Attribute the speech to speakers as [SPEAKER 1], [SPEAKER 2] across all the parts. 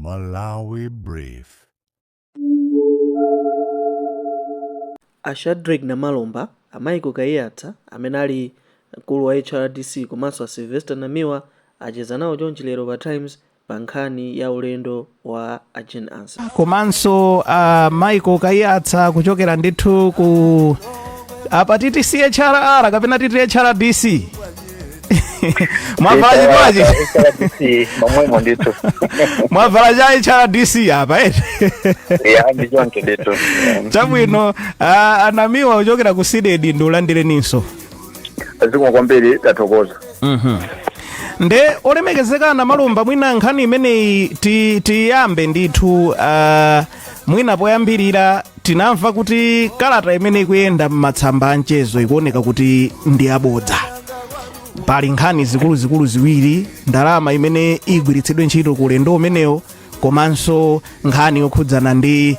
[SPEAKER 1] Malawi Brief.
[SPEAKER 2] A Shadreck Namalomba, a Michael Kaiyatsa amene ali mkulu wa HRDC komanso a Sylvester Namiwa acheza nawo chonchi lero pa Times pa nkhani ya ulendo wa a Jane Ansah.
[SPEAKER 3] Komanso Michael Kaiyatsa kuchokera ndithu ku apa titi CHRR kapena titi HRDC, mwavala chikwachi.
[SPEAKER 4] HRDC momwemo ndithu.
[SPEAKER 3] Mwavala cha HRDC apa eti?
[SPEAKER 4] Ya, ndi choncho ndithu.
[SPEAKER 3] Chabwino, a Namiwa kuchokera ku CDEDI, ndikulandireninso.
[SPEAKER 4] Zikomo kwambiri, tathokoza.
[SPEAKER 3] Nde olemekezeka Namalomba, mwina nkhani imeneyi tiyambe ndithu. Mwina poyambirira tinamva kuti kalata imene ikuyenda m'matsamba a mchezo ikuoneka kuti ndi abodza. Pali nkhani zikuluzikulu ziwiri: ndalama imene igwiritsidwe ntchito ku ulendo umenewo, komanso nkhani yokhudzana ndi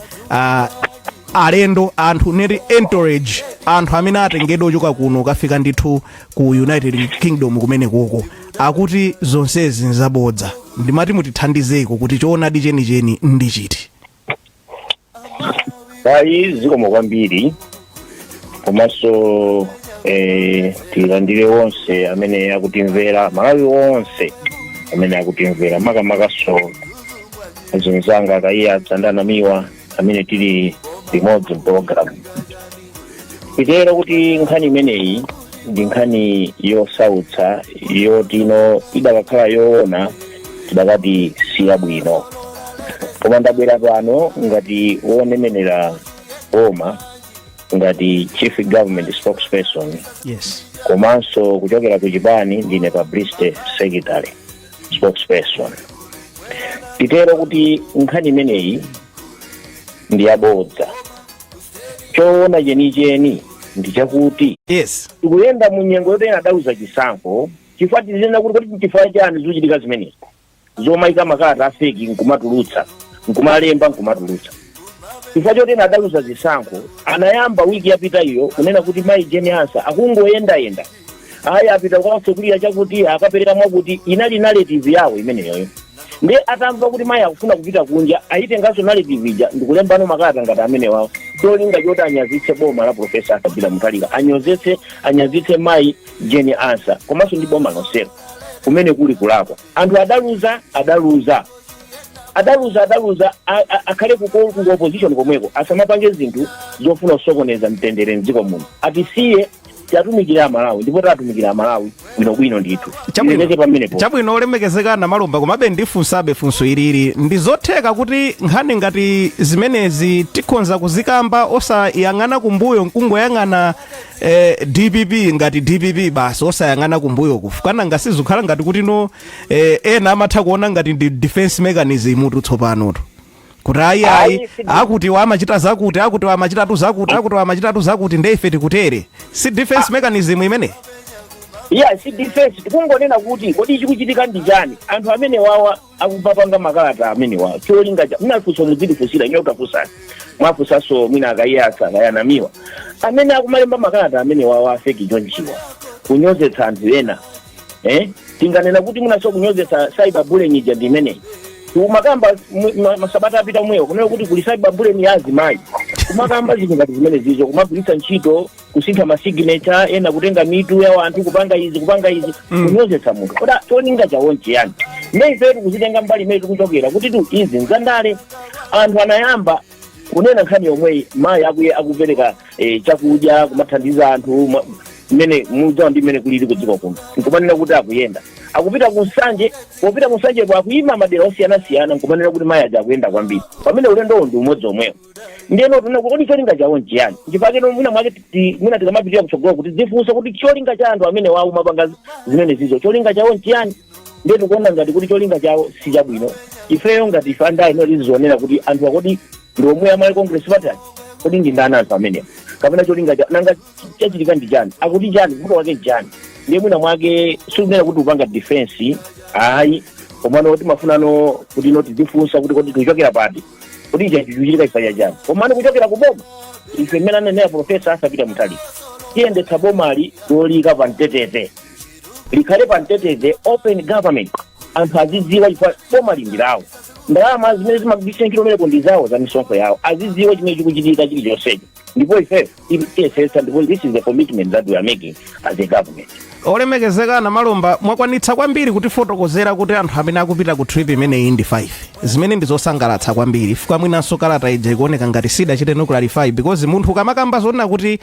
[SPEAKER 3] alendo, anthu neti entourage, anthu amene atengedwa ochoka kuno kafika ndithu ku United Kingdom kumene koko. Akuti zonsezi nzabodza. Ndimati mutithandizeko kuti choonadi chenicheni ndi chiti?
[SPEAKER 4] Ayi, zikomo kwambiri, komanso tilandire onse amene akutimvera, Malawi onse amene akutimvera, makamakaso azinzanga Kaiyatsa ndi Anamiwa amene tili limodzi mpologalamu. Titero kuti nkhani imeneyi ndi nkhani yosautsa, yotino idakakhala yoona tidakati siyabwino. Koma ndabwera pano ngati wonemenera boma, ngati chief government spokesperson, komanso kuchokera ku chipani ndine publicity secretary spokesperson. Titero kuti nkhani imeneyi ndi yabodza. Choona chenicheni ndi chakuti tikuyenda mu nyengo yoti ena adauza chisankho, chifukwa tizinena kuti chifukwa chani zikuchitika zimenezi, zomayika makalata a fake nkumatulutsa, nkumalemba nkumatulutsa, chifukwa choti ena adaluza zisankho. Anayamba wiki yapita iyo kunena kuti mayi Jane Ansah akungoyendayenda, ayi, apita kukatsekulira chakuti, akapereka mwakuti. Inali narrative yawo imeneyoyo. Ndi atamva kuti mayi akufuna kupita kunja, ayitenganso narrative ija ndikulembano makalata ngati amenewawo, cholinga choti anyazitse boma la Professor Arthur Peter Mutharika, anyozetse, anyazitse mayi Jane Ansah komanso ndi boma lonselo, kumene kuli kulakwa. Anthu adaluza, adaluza, adaluza, adaluza. Akhale ku opposition komweko, asamapange zinthu zofuna kusokoneza mtendere mdziko muno. Atisiye tiatumikire Amalawi, ndipo tatumikira Amalawi bwinobwino ndithu. Tilekeze pamenepo.
[SPEAKER 3] Chabwino, olemekezeka Namalomba, komabe ndifunsabe funso ilili: ndi zotheka kuti nkhani ngati zimenezi tikhonza kuzikamba osayang'ana kumbuyo, nkungoyang'ana DPP ngati DPP basi, osayang'ana kumbuyo kufukana ngasizikhala ngati kuti no ena amatha kuona ngati ndi defense mechanism tsopanotu, kuti ayi, ayi,
[SPEAKER 4] Ayi,
[SPEAKER 3] akuti wamachita zakuti, akuti wamachitatu zakuti, akuti wamachitatu zakuti, nde ife tikutere? Si defense mechanism imene?
[SPEAKER 4] Yeah, si defense. Tikungonena kuti kodi chikuchitika ndi chani? Anthu amene wawa akupapanga makalata amene wawa, cholinga cha mnafunso mudzitifunsira ine utafunsani, mwafunsanso mwina Akaiyatsa kayanamiwa amene akumalemba makalata amene wawa a fake chonchiwa, kunyozetsa anthu ena, eh? Tinganena kuti mwinaso kunyozetsa, cyber bullying ija ndi imeneyi tikumakamba masabata apita omwewo, kunena kuti kuli cyber bullying ya azimayi, kumakamba zinthu ngati zimene zizo, kumagwiritsa ntchito kusintha masignature ena, kutenga mitu ya anthu, kupanga izi, kupanga izi, kunyozetsa munthu. Koda cholinga chawo nchiyani? Nde ife tikuzitenga mbali imene tikuchokera kuti tu izi nzandale. Anthu anayamba kunena nkhani yomweyi mayi akuye akupereka chakudya, kumathandiza anthu mmene mudziwa ndi mmene kulili kudziko kuno, nkumanena kuti akuyenda, akupita ku Nsanje. Popita ku Nsanjeko akuyima madera osiyanasiyana, nkumanena kuti mayi aja akuyenda kwambiri, pamene ulendowo ndi umodzi omwewo. Ndiyeno tuna kodi cholinga chawo nchiyani? Nchifukwa mwina mwake mwina tikamapitirira kutsogolo kuti zifunsa kuti cholinga cha anthu amene wawo mapanga zimene zizo, cholinga chawo nchiyani? Ndiye tikuona ngati kuti cholinga chawo si chabwino. Ifeyo ngati ife andale ino tizionera kuti anthu akodi ndi omwe a Malawi Congress Party, kodi ndi ndani anthu amenewa, kapena cholinga cha nanga chachitika ndi chani, akuti chani, vuto wake nchani? Ndiye mwina mwake sikunena kuti upanga defense, ayi, komano timafunano kuti ino tizifunsa kuti kodi tikuchokera pati, kuti ichi chikuchitika chifukwa chani? Komano kuchokera ku boma, ife mmene anenera Professor Arthur Peter Mutharika, tiyendetsa bomali lolika pa mtetete, likhale pa mtetete, open government, anthu azidziwa chifukwa boma lindi lawo. Ndalama zimene zimagwiritsa ntchito kumeneko ndi zawo, za misonkho yawo. Azidziwa chimene chikuchitika chilichonsecho, ndipo ife tiyesetsa, ndipo this is the commitment that we are making as a government.
[SPEAKER 3] Olemekezeka Namalomba, mwakwanitsa kwambiri kutifotokozera kuti anthu amene akupita ku trip imeneyi ndi 5, zimene ndi zosangalatsa kwambiri, fika mwinanso kalata ija ikuoneka ngati sidachite no clarify, because munthu ukamakamba zonena kuti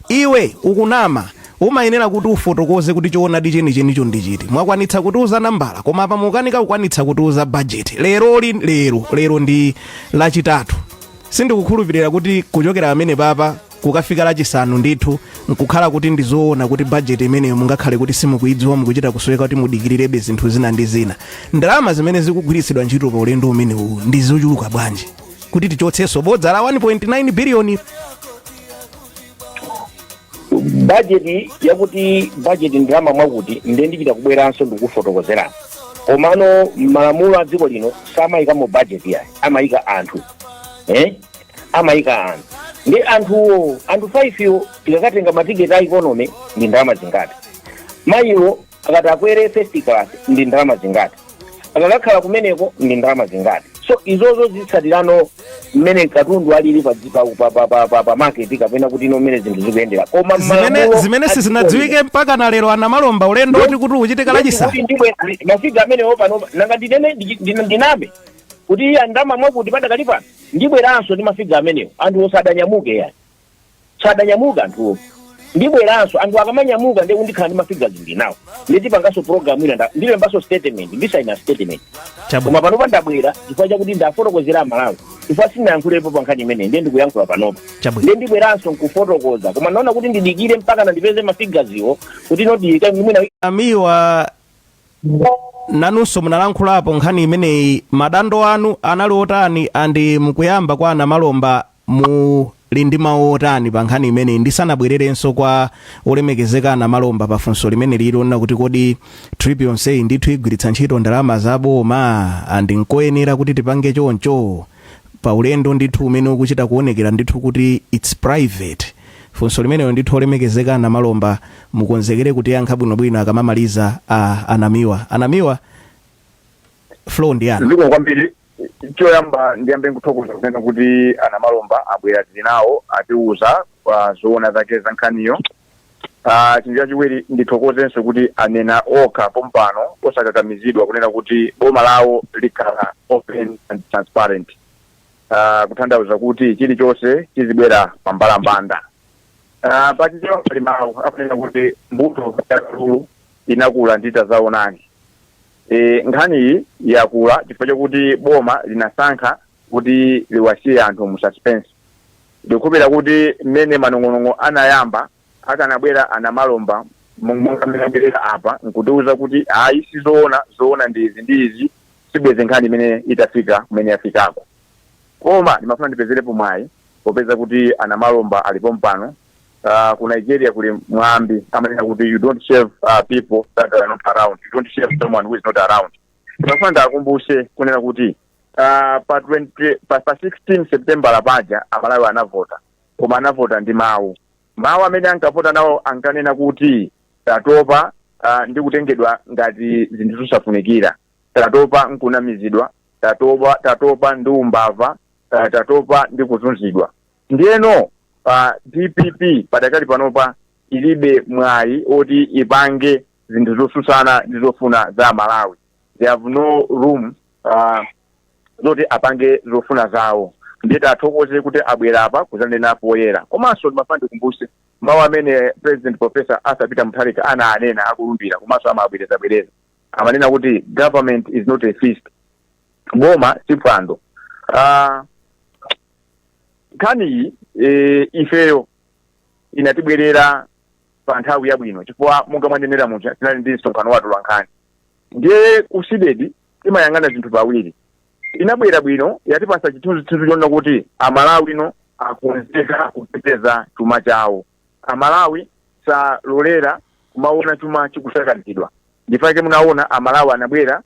[SPEAKER 3] iwe ukunama, umayenera kuti ufotokoze kuti choonadi chenichenicho ndi chiti. Mwakwanitsa kutiuza nambala, koma apa mukanika kukwanitsa kutiuza budget. Leroli, lero, lero ndi Lachitatu, sindikukhulupirira kuti kuchokera amene papa kukafika Lachisanu ndithu nkukhala kuti ndizoona kuti budget imeneyo mungakhale kuti simukuidziwa, mukuchita kusoweka kuti mudikirirebe zinthu zina ndi zina. Ndalama zimene zikugwiritsidwa ntchito pa ulendo umenewu ndi zochuluka bwanji, kuti tichotsenso bodza la 1.9 biliyoni?
[SPEAKER 4] Bajeti yakuti bajeti ndalama mwakuti, ndiye ndichita kubweranso ndikufotokozerani. Komano malamulo a dziko lino samayikamo bajeti yayi, amayika anthu, eh? Amayika anthu, ndi anthuwo, anthu 5 yo, tikakatenga matiketi a economy ndi ndalama zingati? Mayiwo akati akwere first class ndi ndalama zingati? Akakakhala kumeneko ndi ndalama zingati? So izozo zitsatirano mmene katundu alili pa market, kapena kuti ino mmene zinthu zikuyendera, koma
[SPEAKER 3] zimene
[SPEAKER 4] malamulo
[SPEAKER 3] zimene
[SPEAKER 4] a dziko
[SPEAKER 3] sizinadziwike mpaka na lero, Anamalomba, ulendo oti kuti uchitika Lachisanu.
[SPEAKER 4] Kuti ndibwe ma figure amenewo pano, nanga ndinene ndiname kuti iye ndalama mwakuti? Padakali pano ndibweranso ndi ma figure amenewo. Anthu sadanyamuke yani, sadanyamuka anthuwo. Ndibweranso anthu akamanyamuka, ndiye kundikhala ndi ma figures ndinawo, nditipanganso program ina, ndilembanso statement, ndisaina statement.
[SPEAKER 3] Chabwino.
[SPEAKER 4] Koma panopa ndabwera chifukwa chakuti ndafotokozera Amalawi, chifukwa sindinayankhulepo pa nkhani imeneyi, ndiye ndikuyankhula panopa.
[SPEAKER 3] Chabwino.
[SPEAKER 4] Ndiye ndibweranso nkufotokoza, koma ndaona kuti ndidikire mpaka ndipeze ma figures iwo kuti nodiyika mwina.
[SPEAKER 3] Amiwa, nanunso munalankhulapo nkhani imeneyi. Madando anu anali otani? Andi mukuyamba kwa Anamalomba, muli ndi mawu otani pa nkhani imeneyi, ndisanabwererenso kwa olemekezeka Anamalomba pa funso limene lilona kuti kodi trip yonseyi ndithu igwiritsa ntchito ndalama zaboma, andi nkoyenera kuti tipange choncho pa ulendo ndithu umene ukuchita kuonekera ndithu kuti it's private? Funso limenelo ndithu, olemekezeka Anamalomba, mukonzekere kutiyankha bwinobwino akamamaliza a Anamiwa. Anamiwa, floor ndi yanu.
[SPEAKER 5] Zikomo kwambiri. Choyamba ndiyambe nkuthokoza kunena kuti Anamalomba abwera, tili nawo, atiuza kwa zoona zake za nkhaniyo. Chinthu chachiwiri, ndithokozenso kuti anena okha pompano osakakamizidwa kunena kuti boma lawo likhala open and transparent, kutanthauza kuti chilichonse chizibwera pambalambanda. Pachichewa pali mawu akunena kuti mbuto ya kalulu inakula nditazaonani. Nkhani iyi yakula chifukwa chakuti boma linasankha kuti liwasiye anthu mu suspense. Ndikukhulupirira kuti mmene manong'onong'o anayamba, akanabwera Anamalomba monga mmene abwerera apa nkutiuza kuti ayi, sizoona, zoona ndi izi ndi izi, sibweze nkhani imene itafika kumene yafikako. Koma ndimafuna ndipezerepo mwayi popeza kuti Anamalomba alipo mpano. Ku Nigeria kuli mwambi, amanena kuti you don't shave people that are not around, you don't shave someone who is not around. Ndimafuna ndakumbuse kunena kuti pa 20, pa 16 September paja Amalawi anavota, koma anavota ndi mawu. Mawu amene ankavota nawo ankanena kuti tatopa ndi kutengedwa ngati zinthu zosafunikira, tatopa nkunamizidwa, tatopa, tatopa ndi umbava, tatopa ndi kuzunzidwa. Ndiyeno DPP padakali panopa ilibe mwayi oti ipange zinthu zosusana ndi zofuna za Malawi. They have no room zoti apange zofuna zawo. Ndiye tathokoze kuti abwera apa kuzanena poyera. Komanso ndimafuna ndikumbuse mawu amene President Professor Arthur Peter Mutharika ananena akulumbira, komanso amabwerezabwereza, amanena kuti government is not a feast, boma si phwando. Nkhaniyi ifeyo inatibwerera pa nthawi yabwino, chifukwa monga mwanenera muja, tinali ndi msonkhano wathu wa nkhani. Ndiye ku CDEDI timayang'ana zinthu pawiri. Inabwera bwino, yatipasa chithunzithunzi chonena kuti Amalawi no akonzeka kuteteza chuma chawo. Amalawi salolera kumaona chuma chikusakazidwa. Ndifake munaona Amalawi anabwera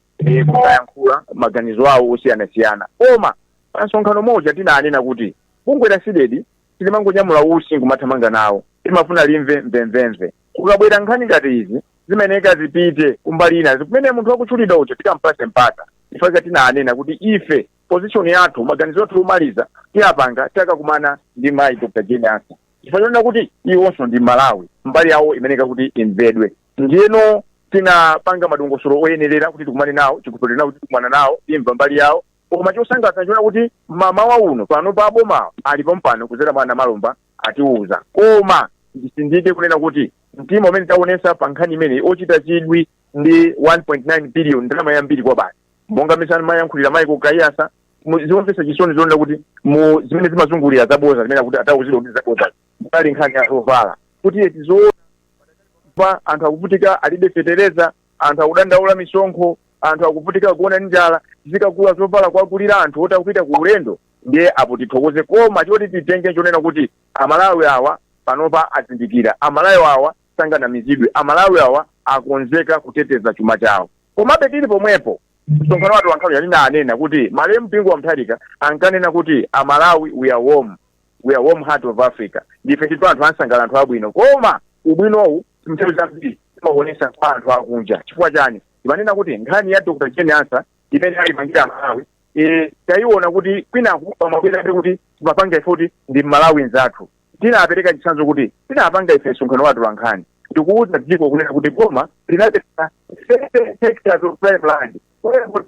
[SPEAKER 5] kukayankhula maganizo awo osiyanasiyana. Koma pa msonkhano moja tinanena kuti bungwe la CDEDI silimangonyamula usi nkumathamanga nawo, timafuna limve mvemvemve. Kukabwera nkhani ngati izi, zimeneka zipite kumbali ina kumene munthu wakutchulidwa uja tikampase mpata. Chifukwa tinanena kuti ife position yathu, maganizo athu omaliza tiyapanga takakumana ndi mayi Dr Jane Ansah, chifukwa chonena kuti iwonso ndi Malawi, mbali yawo imeneka kuti imvedwe. Ndiyeno tinapanga madongosolo oyenerera kuti tikumane nawo, chikupeto nawo kuti tikumana nawo, timva mbali yawo. Koma chosangalatsa chiona kuti mamawa uno pano pa abomawo alipo mpano kudzera mwa Namalomba atiuza. Koma ndisindike kunena kuti mtima umene taonesa pa nkhani imeneyi ochita chidwi ndi 1.9 billion, ndalama yambiri kwa basi. Monga mesana mayankhulira Michael Kaiyatsa, zimomvetsa chisoni zonena kuti mu zimene zimazungulira zaboza zimene akuti atauzidwa kuti zaboza, pali nkhani ya zovala, kuti eti zoona pa anthu akuvutika, alibe fetereza, anthu akudandaula misonkho, anthu akuvutika kuona njala, zikakula zovala kwakulira anthu oti akupita ku ulendo. Ndiye apo tithokoze, koma choti titenge chonena kuti Amalawi awa panopa azindikira, Amalawi awa sanganamizidwe, Amalawi awa akonzeka kuteteza chuma chawo. Komabe tili pomwepo, msonkhano wathu wankhawi yanena anena kuti malemu Bingu wa Mutharika ankanena kuti Amalawi, we are warm, we are warm heart of Africa. Ndife ndithu anthu ansangala, anthu abwino, koma ubwinowu nthawi zambiri timaonesa kwa anthu akunja. Chifukwa chani? Timanena kuti nkhani ya Dr Jane Ansah imene ayipangira Malawi, tayiona kuti kwinaku pamabwerabe kuti timapanga ife kuti ndi Malawi nzathu. Tinapereka chitsanzo kuti tinapanga ife msonkhano wathu wa nkhani ndikuwuza dziko kunena kuti boma linapereka 30 hectares of prime land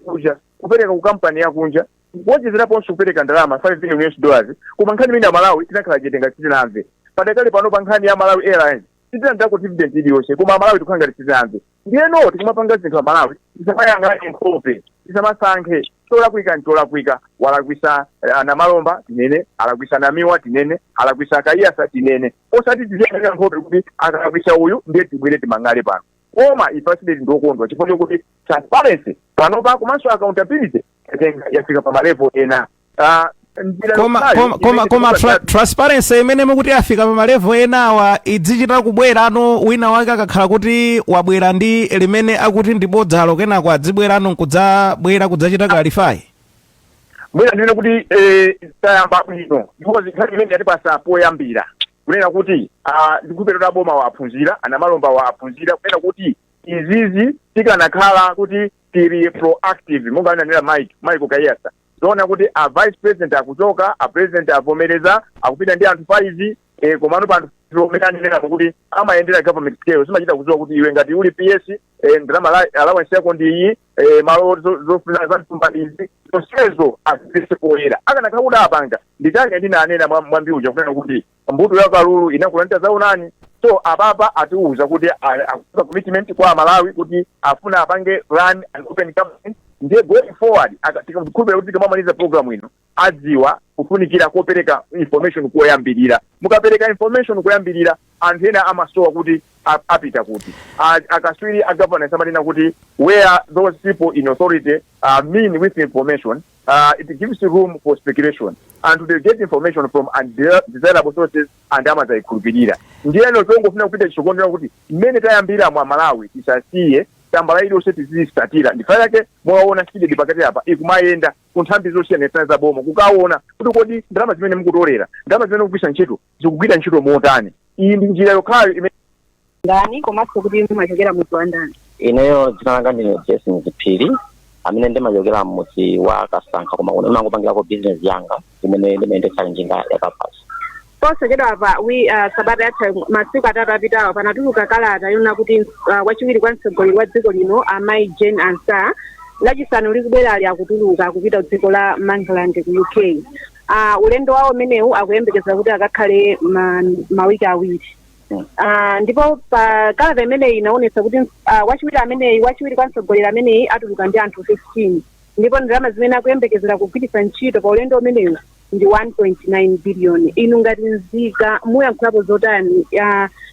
[SPEAKER 5] kuja kupereka ku kampani yakunja, kuwonjezeraponso kupereka ndalama 5 billion US dollars. Koma nkhani imene ya Malawi tinakhala chete ngati sitinamve. Padakali pano pa nkhani ya Malawi Airlines sitilandako dividend iliyonse, koma Amalawi tikukhala ngati sitinamve. Ndiyeno tikumapanga zinthu, Amalawi tisamayang'ane nkhope, tisamasankhe. Cholakwika ncholakwika. Walakwisa Anamalomba, tinene. Alakwisa Namiwa, tinene. Alakwisa Kaiyatsa, tinene. Osati tiziyang'anira nkhope kuti akalakwisa uyu ndiye tibwere timang'ale pano. Koma ife a CDEDI ndokondwa chifukwa chokuti transparency panopa komanso accountability yatenga yafika pa ma level ena. Njira
[SPEAKER 3] Koma
[SPEAKER 5] yokhayo
[SPEAKER 3] koma
[SPEAKER 5] imene
[SPEAKER 3] koma transparency imene mukuti afika pa ma level enawa idzichita kubwerano wina wake akakhala kuti wabwera ndi limene akuti ndi bodzalo, kenako adzibwerano nkudzabwera kudzachita clarify?
[SPEAKER 5] Mwina ndinene kuti tayamba bwino because nkhani imene yatipasa poyambira kunena kuti ndikupetera boma waaphunzira, Anamalomba waaphunzira kunena kuti izizi tikanakhala kuti tili proactive, monga ananena Michael Kaiyatsa, zoona kuti a vice president akuchoka, a president avomereza akupita ndi anthu 5, komano pa anthu omwe anenera kuti amayendera government scale, zimachita kudziwa kuti iwe ngati uli PS, ndalama allowance yako ndi iyi, malo zofuna za mtumba izi, zonsezo azipise poyera. Akanakhala kuti apanga nditake ndinanena mwambi uja kunena kuti mbuto ya kalulu inakula ntazaonani. So apapa atiuza kuti akupa commitment kwa Amalawi kuti afuna apange run an open government. Ndiye going forward tikakhulupirira kuti tikamamaliza program ino adziwa kufunikira kopereka information koyambirira. Mukapereka information koyambirira, anthu ena amasowa kuti apita kuti. Akaswiri a governance amanena kuti where those people in authority are mean with information, it gives room for speculation and they get information from undesirable sources and amazayikhulupirira. Ndiyeno chongofuna kupita chitsogolo kuti mmene tayambira mwa Malawi tisasiye tambala iliyonse, tizisatira. Ndifaa yake mwaona CDEDI pakati apa ikumayenda ku nthambi zosiyanasiyana za boma kukaona kuti kodi ndalama zimene mukutolera, ndalama zimene mukugwisa ntchito, zikugwira ntchito motani. Iyi ndi njira yokhayo imene
[SPEAKER 6] Ndani, komanso kuti mumachokera mudzi wa ndani?
[SPEAKER 7] Ineyo dzina langa ndine Jason Ziphiri, amene ndimachokera mmudzi wa Kasankha, koma kuno ndimangopangirako business yanga imene ndimayendetsa njinga yakapasi.
[SPEAKER 6] Posachedwa apa sabata yatha, masiku 3 apitawo, panatuluka kalata yonena kuti wachiwiri kwa mtsogoleri wa dziko lino amayi Jane Ansah Lachisanu likubwerali akutuluka akupita ku dziko la England, ku UK. Ulendo wawo umenewu akuyembekeza kuti akakhale mawiki 2. Ndipo pa kalata imeneyi inaonetsa kuti wachiwiri ameneyi, wachiwiri kwa mtsogoleri ameneyi, atuluka ndi anthu 15, ndipo ndalama zimene akuyembekezera kugwiritsa ntchito pa ulendo umenewu ndi 1.9 billion. Inu ngati nzika muyankhulapo zotani?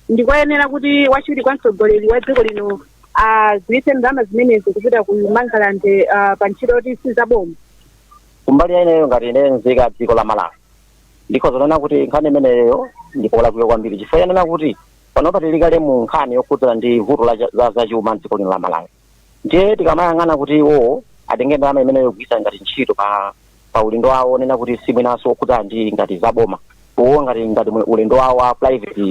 [SPEAKER 6] Ndikoyenera kuti wachiwiri kwa mtsogoleri wa dziko lino agwiritse ndalama zimenezi kupita ku Mangalande pa ntchito yoti sizaboma?
[SPEAKER 7] Kumbali ya ineyo ngati ine nzika ya dziko la Malawi, ndikhoza kunena kuti nkhani imeneyo ndikolakwika kwambiri, chifukwa yanena kuti panopa tili kale mu nkhani yokhudzana ndi vuto la zachuma mdziko lino la Malawi. Ndiye tikamayang'ana kuti iwowo atenge ndalama imeneyo kugwiritsa ngati ntchito pa ulendo wawo nena kuti simwinanso okhudzana ndi ngati zaboma uwo, ngati ulendo wawo wa private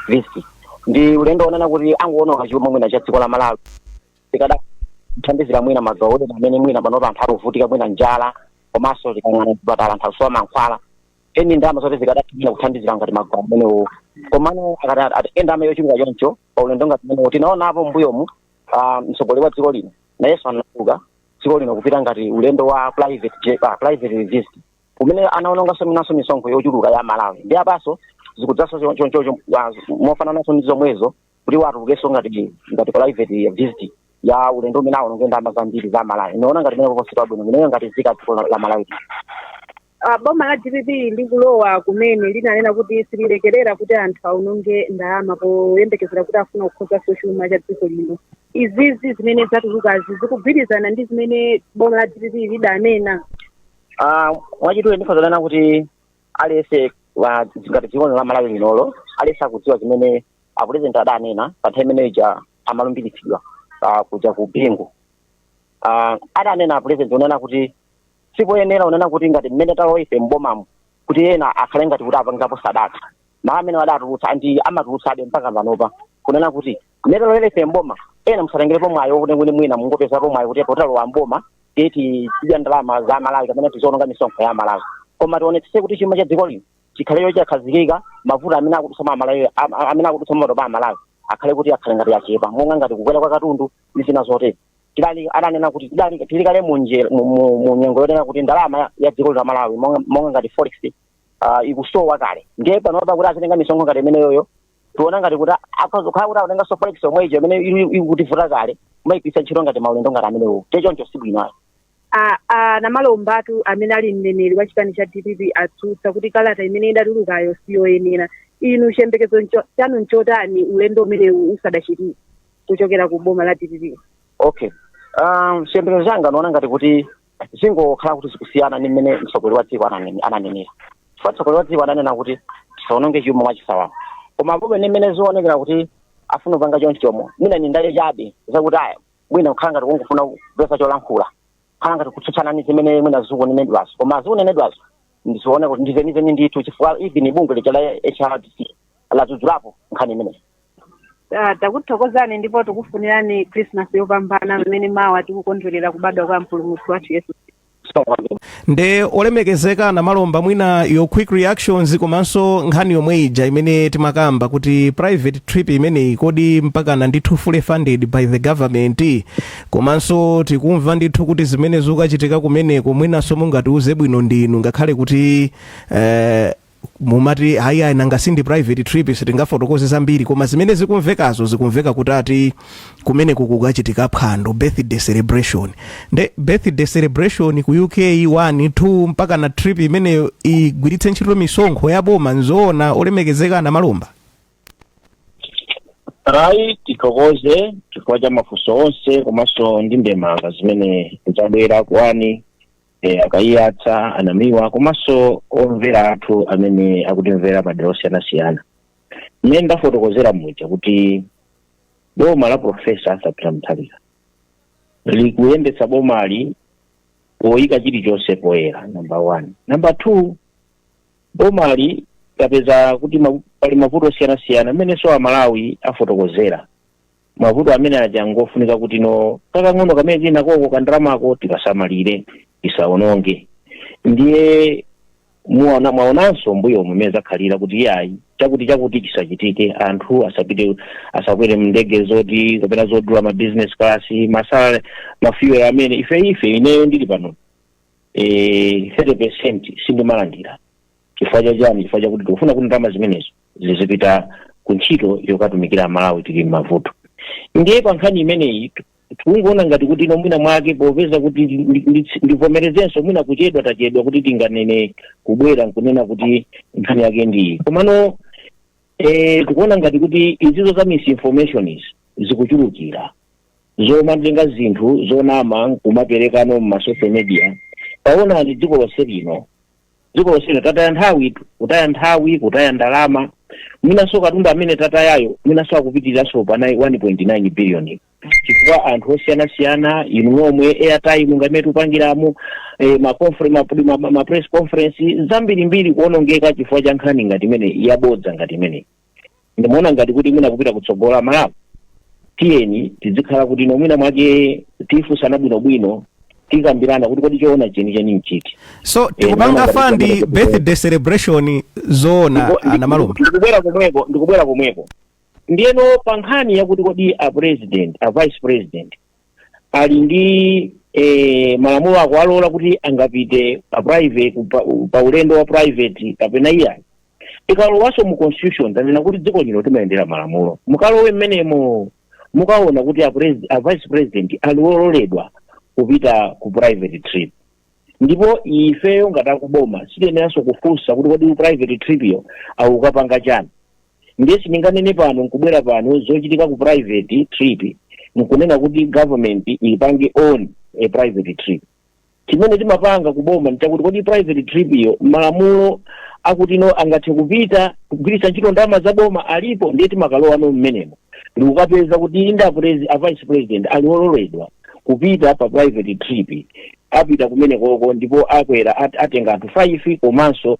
[SPEAKER 7] visit, ndi ulendo onena kuti angoononga chuma mwina cha dziko la Malawi. Tikada Kuthandizira mwina magawo ena amene mwina panopa anthu akuvutika, mwina njala, komanso tikang'ana chipatala anthu akusowa mankhwala. Eni ndalama zoti zikadathimira kuthandizira ngati magawo amenewo, komano akati atenge ndalama yochuluka choncho pa ulendo ngati umenewo, tinaonapo mbuyomu mtsogoleri wa dziko lino nayenso anatuluka dziko lino kupita ngati ulendo wa private visit umene anaononganso minanso misonkho yochuluka ya Malawi. Ndi apaso zikudzaso chonchocho mofanananso ndi zomwezo, kuti watulukenso ngati private visit ya ulendo umene aononge ndalama zambiri za Malawi. Inaona ngati mene kuposita bwino ineyo ngati nzika dziko la Malawi.
[SPEAKER 6] Boma la DPP likulowa kumene linanena kuti sililekerera kuti anthu aononge ndalama poyembekezera kuti afuna kukhozanso chuma cha dziko lino. Izizi zimene zatulukazi zikugwirizana ndi zimene boma la DPP lidanena?
[SPEAKER 7] Mwachidule ndikhoza kuti aliyense ngati dziko la Malawi linolo, aliyense akudziwa zimene a president adanena pa nthawi imene ija amalumbiritsidwa kuja ku Bingu. Adanena a president unena kuti sipoyenera unena kuti ngati mmene talowa ife mbomamo kuti ena akhale ngati kuti apangapo sadaka. Mawu amene adatulutsa ndi amatulutsabe mpaka panopa, kunena kuti mmene talowera ife mboma, ena musatengerepo mwayi wokuti kuti mwina mungopezapo mwayi kuti potalowa mboma titi tidya ndalama za Malawi kapena tiziononga misonkho ya Malawi, koma tionetsetse kuti chuma cha dziko lino chikhaleyo chakhazikika, mavuto amene akudutsa Amalawi, amene akudutsa matopa Amalawi akhale kuti akhale ngati achepa, monga ngati kukwera kwa katundu ndi zina zotere. Tidali adanena kuti tidali tili kale mu nyengo yonena kuti ndalama ya dziko la Malawi monga ngati forex ikusowa kale. Ndiye panopa kuti azitenga misonkho ngati imeneyoyo, tiona ngati kuti akazokhala kuti akutenganso forex yomwe ija imene ikutivuta kale, kumayigwiritsa ntchito ngati maulendo ngati amenewo, choncho sibwino ayi.
[SPEAKER 6] Namalombatu amene ali mneneri wa chipani cha DPP atsutsa kuti kalata imene idatulukayo siyoyenera. Inu chiyembekezo chanu nchotani ulendo umenewu usadachitike kuchokera ku boma la DPP?
[SPEAKER 7] Okay, chiyembekezo changa naona ngati kuti zingokhala kuti zikusiyana ndi mmene mtsogoleri wa dziko ananenera, chifukwa mtsogoleri wa dziko ananena kuti tisaononge chuma mwachisawawa, koma apobe ndi mmene zionekera kuti afuna kupanga chonchomo, mwina ni ndale chabe zakuti aya mwina kukhala ngati kungofuna kupeza cholankhula, kukhala ngati kutsutsana ndi zimene mwina zikunenedwazo, koma zikunenedwazo ndizione kuti ndizenizeni ndithu, chifukwa even bungwe lija la HRDC ladzudzulapo nkhani imeneyi.
[SPEAKER 6] Takuthokozani ndipo tikufunirani Christmas yopambana pamene mawa tikukondwerera kubadwa kwa mpulumutsi wathu Yesu.
[SPEAKER 3] Nde olemekezeka Namalomba, mwina your quick reactions, komanso nkhani yomwe ija imene timakamba kuti private trip imeneyi kodi mpakana ndithu fully funded by the government? Komanso tikumva ndithu kuti zimene zikukachitika kumeneko, mwinanso mungatiuze bwino ndinu, ngakhale kuti mumati hayi ayi, nanga sindi private trip, sitingafotokoze zambiri, koma zimene zikumvekazo zikumveka kuti ati kumeneko kukachitika phwando, birthday celebration. Nde birthday celebration ku UK 1 2 mpaka na trip imeneyo igwiritse ntchito misonkho ya boma, nzoona, olemekezeka Namalomba?
[SPEAKER 4] Ayi, tithokoze chifukwa cha mafunso onse komanso ndi ndemanga zimene zabwera kuwani akayiyatsa anamiwa komanso omvera athu amene akutimvera padera osiyanasiyana. Mmene ndafotokozera muja kuti boma la Professor Arthur Peter Mutharika likuyendetsa bomali poyika chilichonse poyera, number one. Number two, bomali kapeza kuti pali mavuto osiyanasiyana amenenso Amalawi afotokozera. Mavuto amene aja ngofunika kuti no kakang'ono kamene tili nakoko kandalamako tikasamalire, tisaononge. Ndiye mwaonanso mbuyo mmene zakhalira kuti iyayi, chakuti chakuti chisachitike, anthu asapite, asakwere mndege zoti kapena zodula ma business class, ma salary, ma fuel amene ife ineyo ndili pano 30% sindimalandira. Chifukwa chachani? Chifukwa chakuti tikufuna kuti ndalama zimenezo zizipita ku ntchito yokatumikira Malawi tili m'mavuto. Ndiye pa nkhani imeneyi tikungoona ngati kuti ino mwina mwake popeza kuti ndivomerezenso mwina kuchedwa tachedwa kuti tinganene kubwera nkunena kuti nkhani yake ndiyi, komano tikuona ngati kuti izizo za misinformation izi zikuchulukira, zomatenga zinthu zonama nkumaperekano mma social media. Taonani dziko lonse lino, dziko lonse lino tataya nthawi, kutaya nthawi, kutaya ndalama, mwinanso katundu amene tatayayo mwinanso akupitiriranso pa 1.9 billion, chifukwa anthu osiyanasiyana, inu nomwe, airtime ngamene tikupangiramo ma press conference zambirimbiri kuonongeka chifukwa cha nkhani ngati imene yabodza ngati imene. Ndimaona ngati kuti mwina kupita kutsogola Malawi Tiyeni tizikhala kuti nomwina mwake tifunsana bwinobwino, tikambirana kuti kodi choona chenicheni nchiti.
[SPEAKER 3] So tikupanga
[SPEAKER 4] Ndikuona
[SPEAKER 3] fund
[SPEAKER 4] ngati
[SPEAKER 3] birthday celebration, zoona, anamalomba?
[SPEAKER 4] Ndikubwera komweko, ndikubwera komweko. Ndiyeno pa nkhani yakuti kodi a president, a vice president ali ndi malamulo akuwalola kuti angapite pa private pa ulendo wa private kapena iyayi, ikalowanso mu constitution, tanena kuti dziko lino timayendera malamulo. Mukalowe mmenemo, mukaona kuti a vice president ali wololedwa kupita ku private trip, ndipo ifeyo ngati akuboma sitiyeneranso kufunsa kuti kodi private trip yo akukapanga chani. Ndiye sindinganene pano nkubwera pano zochitika ku private trip nkunena kuti government ipange own a private trip. Chimene timapanga kuboma nchakuti kodi private trip iyo malamulo akuti no angathe kupita kugwiritsa ntchito ndalama za boma alipo? Ndiye timakalowano mmenemo ndikukapeza kuti inda a vice president ali wololedwa kupita pa private trip. Apita kumenekoko ndipo akwera, atenga anthu 5, komanso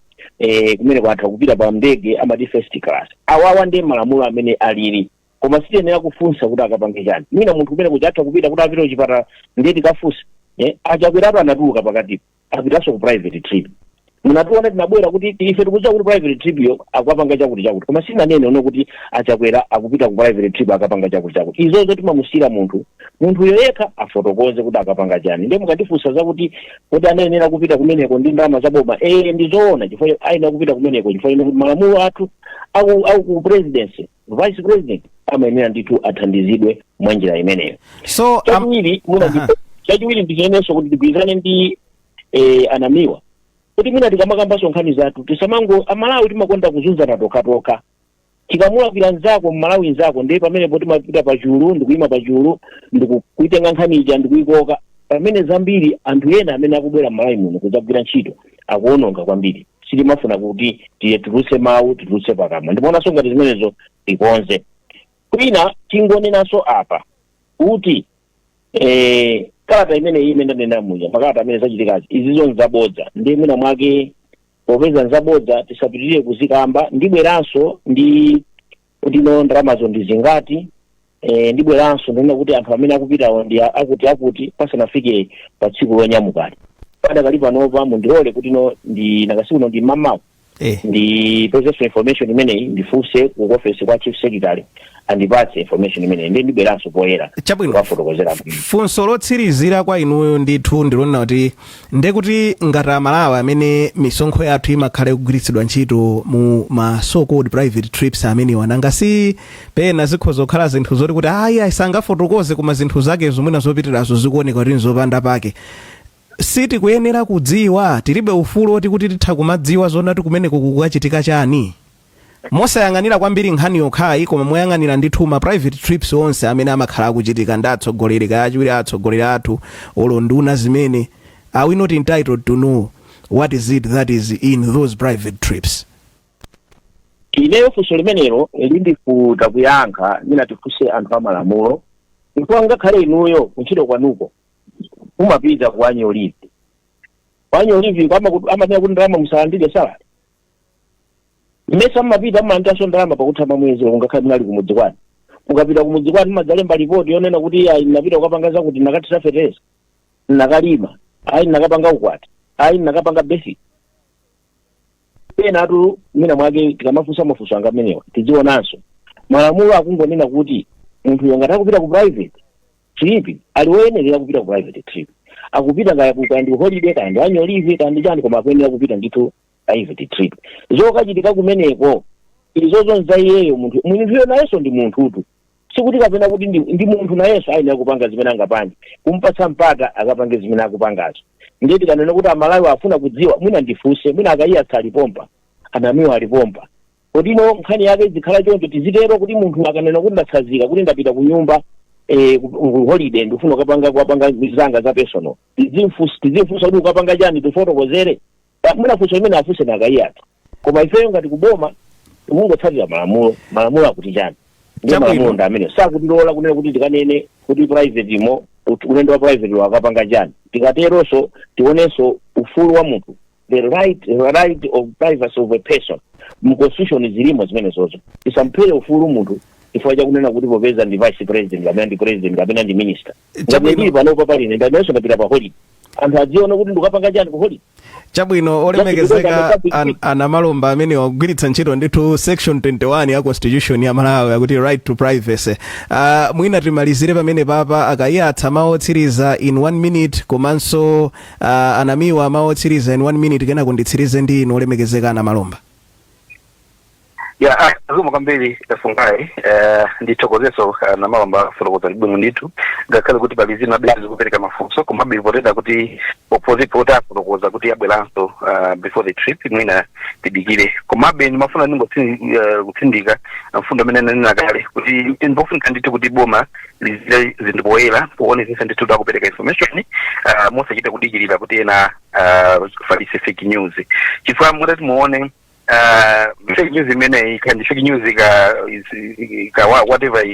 [SPEAKER 4] kumeneko anthu akupita pa ndege amati first class. Awawa ndiye malamulo amene alili, koma sitiyenera kufunsa kuti akapange chani. Mwina munthu kumene kuja atha kupita kuti apite kuchipatala, ndiye tikafunsa. Achakwerapo anatuluka pakatipo, apitanso ku private trip. Munationa tinabwera kuti ife tikudziwa kuti private trip yo akukapanga chakuti chakuti, koma sinanene uno kuti Achakwera akupita ku private trip akapanga chakuti chakuti. Izozo timamusira munthu, munthuyo yekha afotokoze kuti akapanga chani. Ndiye mukandifunsa zakuti kuti anayenera kupita kumeneko ndi ndalama zaboma, ndizoona, chifukwa ayenera kupita kumeneko chifukwa ine kuti malamulo athu aku ku presidency, vice president amayenera ndithu athandizidwe mwa njira imeneyo.
[SPEAKER 3] So
[SPEAKER 4] Chachiwiri mwina chachiwiri ndichenenso kuti tigwirizane ndi Anamiwa kuti mwina tikamakambanso nkhani zathu tisamango, Amalawi timakonda kuzunzana tokhatokha. Tikamulakwira nzako, Mmalawi nzako, ndiye pamenepo timapita pachulu ndikuyima pachulu ndikuitenga nkhani ija ndikuyikoka, pamene zambiri anthu ena amene akubwera m'Malawi muno kudzagwira ntchito akuononga kwambiri. Sitimafuna kuti tiye titulutse mawu, titulutse pakamwa. Ndimaonanso ngati zimenezo tikonze. Kwina tingonenanso apa kuti kalata imeneyi imene ndanena muja, makalata amene zachitikazi, izizo nzabodza. Ndi mwina mwake popeza nzabodza tisapitirire kuzikamba. Ndibweranso ndi kuti no ndalamazo ndi zingati, ndibweranso ndinena kuti anthu amene akupitawo ndi akuti akuti pasanafike pa tsiku lonyamukali. Padakali panopa mundilole kuti no ndi nakasi kuno ndi mamawa ndipezenso information imeneyi, ndifunse ku office kwa chief secretary andipatse information imeneyi, ndiye ndibweranso poyera kuwafotokozera.
[SPEAKER 3] Funso lotsirizira kwa inuyo ndithu ndilonena kuti ndekuti ngati Amalawi amene misonkho yathu imakhala ikugwiritsidwa ntchito mu ma so called private trips amenewa, nanga si pena zikhoza kukhala zinthu zoti kuti ayi, ayisangafotokoze, koma zinthu zake zomwena zopitirazo zikuoneka kuti nzopanda pake, sitikuyenera kudziwa? Tilibe ufulu oti kuti titha kumadziwa zoona kuti kumeneko kukachitika chani, mosayang'anira kwambiri nkhani yokhayi, koma moyang'anira ndithu ma private trips onse amene amakhala akuchitika ndi atsogoleri, kaya achiwiri atsogoleri athu, olo nduna zimene? Are we not entitled to know what is it that is in those private trips?
[SPEAKER 4] Ineyo funso limenelo lindifuta kuyankha. Mwina tifunse anthu amalamulo, chifukwa ngakhale inuyo kuntchito kwanuko mumapita ku annual leave. Ku annual leave amanena kuti ndalama musalandire salary? Mmesa mmapita, mmalandiranso ndalama pakutha pa mwezi? Ngakhale munali kumudzi kwanu, mukapita kumudzi kwanu mumadzalemba ripoti yonena kuti ayi, ndinapita kukapanga zakuti, ndakathira fetereza, ndakalima, ayi, ndakapanga ukwati, ayi, ndakapanga basic. Penatu mwina mwake tikamafunsa mafunso anga amenewa tizionanso malamulo akungonena kuti munthuyo ngati akupita ku private trip ali woyenerera kupita ku private trip. Akupita kaya kaya ndi holiday, kaya ndi annual leave, kaya ndi chani, koma akuyenera kupita ndithu private trip. Zokachitika kumeneko izozo nza iyeyo munthu. Munthuyo nayenso ndi munthutu, sikuti kapena kuti ndi munthu, nayenso ayenera kupanga zimene angapange, kumpatsa mpata akapange zimene akupangazo. Ndiye tikanena kuti Amalawi afuna kudziwa, mwina ndifunse, mwina akayiyatsa alipompa, Anamiwa alipompa, kotino nkhani yake zikhala choncho. Tizitero kuti munthu akanena kuti ndatsazika, kuti ndapita ku nyumba ku holiday, ndifuna kukapanga zanga za personal, tizimfunsa kuti ukapanga chani, tifotokozere? Mwina funso limene afunse nakayiyatsa, koma ifeyo ngati kuboma tikungotsatira malamulo. Malamulo akuti chani? Ndiye malamulo ndi amene sakutilola kunena kuti tikanene kuti private mo ulendo wa private wakapanga chani. Tikateronso tionenso ufulu wa munthu, the right of privacy of a person mu constitution zilimo zimenezozo. Tisamphere ufulu munthu. Chifukwa chakunena kuti popeza ndi vice president kapena ndi president kapena ndi minister, ngati
[SPEAKER 3] Chabwino.
[SPEAKER 4] ndili panopa, paline ndanenso ndapita pa holiday, anthu adziona kuti ndikapanga chani ku holiday?
[SPEAKER 3] Chabwino, olemekezeka anamalomba, amene wagwiritsa ntchito ndithu section 21 ya constitution ya Malawi akuti right to privacy. Mwina timalizire pamene papa. Akayiyatsa, mawu otsiriza in one minute, komanso anamiwa, mawu otsiriza in one minute, kenako nditsirize ndi inu olemekezeka anamalomba.
[SPEAKER 8] Ya, zikomo kwambiri, Fungai. Ndithokozeso Namalomba, fotokoza bwino ndithu, ngakhale kuti pali zina bezi zikupereka mafunso, komabe poteda kuti opozipo kuti afotokoza kuti abweranso before the trip, mwina tidikire. Komabe ndimafuna ndingotsindika mfundo amene nanena kale kuti mpofunika ndithu kuti boma lizire zinthu poyera, poonetsetsa ndithu kuti akupereka information mosachita kudikirira kuti ena falitse fake news, chifukwa mutati muone fake news imeneyi kandi fake news ika whatever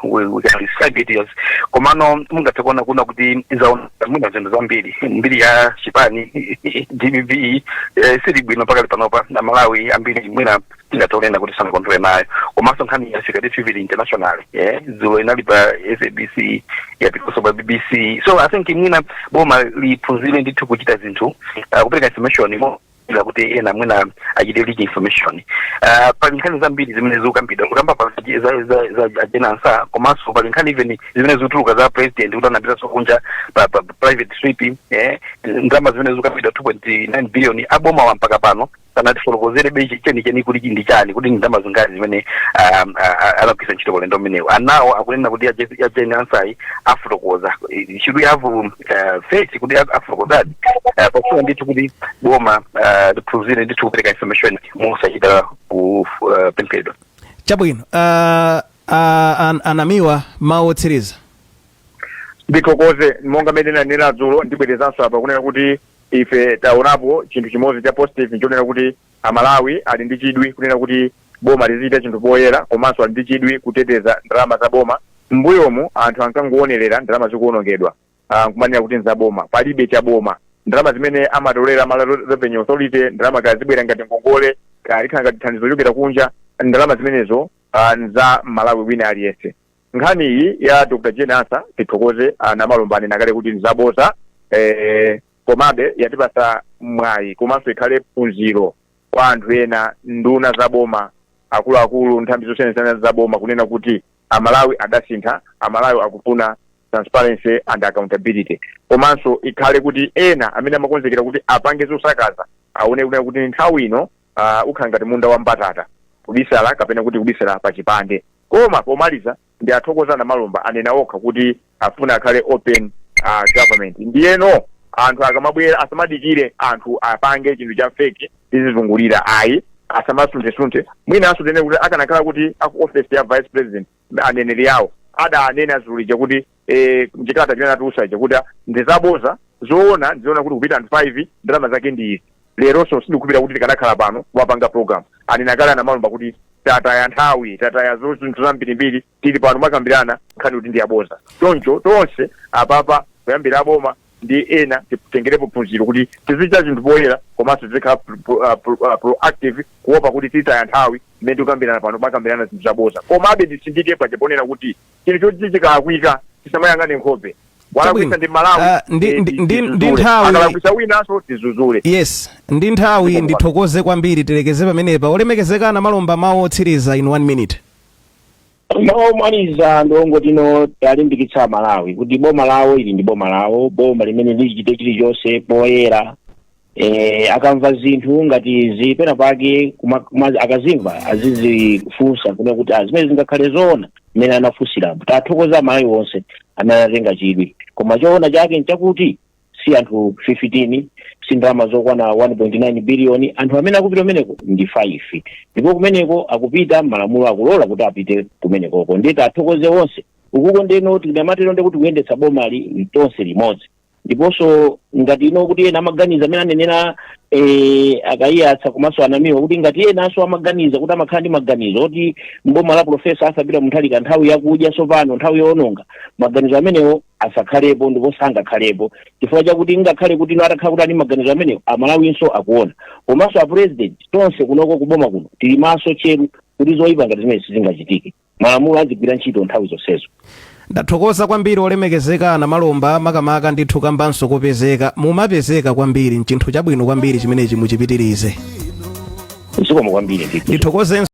[SPEAKER 8] we can describe it as, komano mungathe kuona kuna kuti izaona mwina zinthu zambiri. Mbiri ya chipani DPP sili bwino pakali panopa, na Malawi ambiri mwina tingatonena kuti sanakondwere nayo. Komanso nkhani yafika ndithu even international, dzulo inali pa SABC, yapikonso pa BBC. So I think mwina boma liphunzire ndithu kuchita zinthu, kupereka information mo ila kuti ena mwina achite leak information. Pali nkhani zambiri zimene zikukambidwa, kukamba pa za Jane Ansah, komanso pali nkhani even zimene zikutuluka za president kuti anapitanso kunja pa private trip, ndalama zimene zikukambidwa 2.9 billion. Aboma wa mpaka pano sanatifotokozere chenicheni kuti ndi chani, kuti ndi ndalama zingati zimene anagwiritsa ntchito paulendo umenewu. Anawo akunena kuti ya Jane Ansah afotokoza. Should we have faith kuti afotokozadi? Pofuna ndithu kuti boma liphunzire ndithu kupereka information mosachita kupemphedwa.
[SPEAKER 3] Chabwino. Anamiwa, mawu otsiriza.
[SPEAKER 5] Ndithokoze. Monga mmene nanena dzulo, ndibwerezanso apa kunena kuti ife taonapo chinthu chimodzi cha positive, nchonena kuti Amalawi ali ndi chidwi kunena kuti boma lizichita chinthu poyera, komanso ali ndi chidwi kuteteza ndalama za boma. Mbuyomu anthu ankangowonerera ndalama zikuwonongedwa, nkumanena kuti nzaboma. Palibe cha boma. Ndalama zimene amatolera Malawi Revenue Authority, ndalama kaya zibwera ngati ngongole, kaya likhala ngati thandizo lochokera kunja, ndalama zimenezo nza Malawi wina aliyense. Nkhani iyi ya Dr Jane Ansah, tithokoze Anamalomba anena kuti nzaboza, komabe yatipasa mwayi komanso ikhale phunziro kwa anthu ena, nduna za boma, akuluakulu nthambi zosiyanasiyana za boma, kunena kuti Amalawi adasintha, Amalawi akufuna transparency and accountability. Komanso ikhale kuti ena amene amakonzekera kuti apange zosakaza aone kunena kuti nthawi ino ukhala ngati munda wa mbatata, kubisala kapena kuti kubisala pa chipande. Koma pomaliza, ndi athokoza Namalomba, anena okha kuti afuna akhale open government. Ndiyeno anthu akamabwera asamadikire anthu apange chinthu cha fake tizizungulira, ayi, asamasunthesunthe. Mwinanso tene kuti akanakhala kuti aku office ya vice president, aneneri awo adanena zulija kuti mchikalata chimene atulusa chakuti ndizaboza, zoona ndizoona kuti kupita anthu 5, ndalama zake ndi izi, leronso sindikupita kuti tikanakhala pano wapanga program. Anena kale Anamalomba kuti tataya nthawi, tataya zinthu zambirimbiri, tili pano makambirana nkhani kuti ndiyaboza. Choncho tonse apapa, kuyambira aboma ndi ena, titengerepo phunziro kuti tizichita zinthu poyera, komanso tizikhala proactive, kuopa kuti titaya nthawi mmene tikukambirana pano makambirana zinthu zaboza. Komabe nditsindike paja ponena kuti chinthu choti chikalakwika tisamayang'ane nkhope. Walakwisa ndi Malawi.
[SPEAKER 3] Ndi nthawi.
[SPEAKER 5] Akalakwisa winanso tizuzule.
[SPEAKER 3] Yes, ndi nthawi. Ndithokoze kwambiri, tilekeze pamenepa. Olemekezeka Namalomba, mawu otsiriza in one minute.
[SPEAKER 4] Mawu omaliza ndongotino talimbikitsa Malawi kuti boma lawo ili ndi boma lawo, boma limene lichite chilichonse poyera. Akamva zinthu ngati izi pena pake akazimva azizifunsa kuna kuti zimene zingakhale zoona mmene anafunsirapo. Tathokoza Malawi wonse amene anatenga chidwi, koma choona chake nchakuti si anthu 15, si ndalama zokwana 1.9 biliyoni. Anthu amene akupita kumeneko ndi 5, ndipo kumeneko akupita malamulo akulola kuti apite kumenekoko. Ndiye tathokoze onse ukuko. Ndeno tikamatero ndekuti kuyendetsa bomali tonse limodzi. Ndiponso ngati ino kuti ena amaganiza amene anenera akayiyatsa komanso anamiwa kuti ngati enanso amaganiza kuti amakhala ndi maganizo oti mboma la Professor Arthur Peter Mutharika nthawi yakudya tsopano, nthawi yowononga, maganizo amenewo asakhalepo ndipo sangakhalepo, chifukwa chakuti ngakhale kuti ino atakhala kuti ali maganizo amenewo, Amalawinso akuona, komanso a president, tonse kunoko kuboma kuno tili maso cheru kuti zoyipa ngati zimene sizingachitike. Malamulo azigwira ntchito nthawi zonsezo.
[SPEAKER 3] Ndathokoza kwambiri, olemekezeka Namalomba, makamaka ndithu kambanso kopezeka mumapezeka kwambiri, nchinthu chabwino kwambiri chimenechi, muchipitirize.
[SPEAKER 4] Zikomo kwambiri ndithu.
[SPEAKER 3] Ndithokozenso.